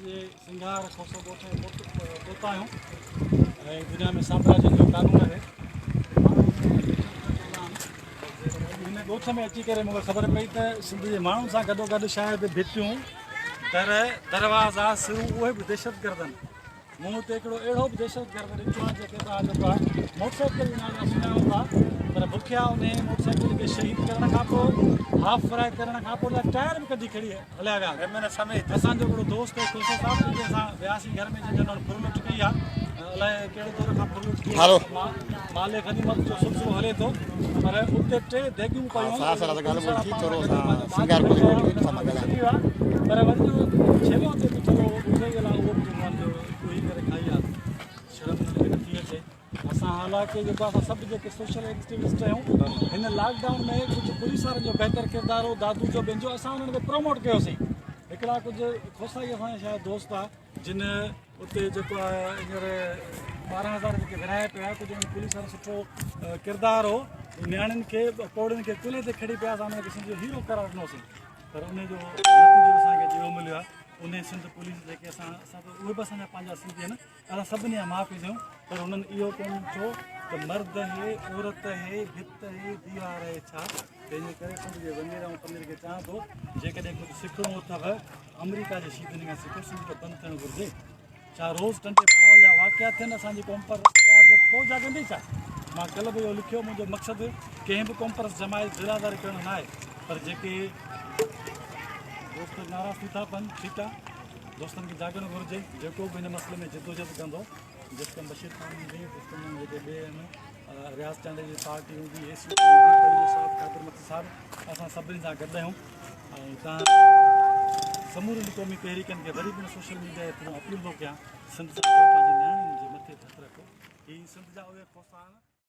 جي سنگهار کوسو ڳوٺ ۾ پهتا آهيون ۽ دنيا ۾ سامراجين جو قانون آهي هن ڳوٺ ۾ اچي ڪري مونکي خبر پئي ته سنڌ جي ماڻهن سان گڏو گڏ شايد ڀتيون در دروازا سرون اهي به دهشتگرد آهن. مون اتي هڪڙو اهڙو به دهشتگرد ڏٺو آهي جيڪي توهان جيڪو آهي موٽر سائيڪل جي نالي سان سڃاڻو ٿا پر بکيا انهي موٽر سائيڪل کي شهيد ڪرڻ کان پوء هاف فرائي ڪرڻ کان پوء ان جا ٽائر به ڪڍي کڻي هليا ويا آهن. اسان جو هڪڙو دوست هو کوسو صاحب جنهن جي اسان وياسين گهر ۾ جنهن جي انهن ڦر لٽ ڪئي آهي الائي ڪهڙي دور کان ڦر لٽ ٿي مال غنيمت جو سلسلو هلي ٿو پر اتي ٽي ديڳيون پيون پر وري جو ڇيلو اتي بيٺل هو ٻڌي جي لاء اهو به جنهن جو ڳوهي ڪري کائي آ شرم انهن کي نٿي اچي اسان حالانڪه جيڪو اسان سڀ جيڪي سوشل ايڪٽيوسٽ آهيون هن لاڪ ڊائون ۾ ڪجهه پوليس وارن جو بهتر ڪردار هو دادو جو ٻين جو اسان انهن کي پروموٽ ڪيوسين هڪڙا ڪجهه کوسا ئي اسان جا شايد دوست آ جن اتي جيڪو آهي هينئر 12 هزار جيڪي ورهايا پيا ڪجهه ان پوليس وارن سٺو ڪردار هو نياڻين کي پوڙهين کي ڪلهي تي کڻي پيا اسان انهن کي سنڌ جو هيرو قرار ڏنوسين پر ان جو نتيجو اسان کي اهو مليو آهي ان سنڌ پوليس جيڪي اسان اسان ته اهي به اسان جا پنهنجا سنڌي آهن اسان سڀني جا ماء پيء آهيون پر انهن اهو ڪونه ڏٺو ته مرد هي عورت هي ڀت هي ديوار هي ڇا تنهن جي ڪري سنڌ جي ونگير ۽ پنير کي چاهان ٿو جيڪڏهن ڪجهه سکڻو اٿو آمريڪا جي شهيدن کان سکو سنڌ ته بند ٿيڻ گهرجي ڇا روز ٽنڊي بهاول جا واقعا ٿين اسان جي قوم پرست قيادت پوء جاڳندي ڇا مان ڪلهه به اهو لکيو منهنجو مقصد ڪنهن به قوم پرست جماعت دل آزاري ڪرڻ نه آهي پر جيڪي دوست ناراض ٿي ٿا پون ٺيڪ آهي دوستن کي جاڳڻ گهرجي جيڪو به هن مسئلي ۾ جدوجهد ڪندو جسقم بشير خان هوندي جسقم جيڪي ٻئي آهن رياض چانڊيي جي پارٽي هوندي اي سي پي هوندي پريو صاحب قادر مگسي صاحب اسان سڀني سان گڏ آهيون ۽ تان سمورن قومي تحريڪن کي وري به سوشل ميڊيا جي ٿرو اپيل ٿو ڪيان سنڌ سان پنهنجي نياڻين جي مٿي هٿ رکو هي سنڌ جا اهي کوسا آهن.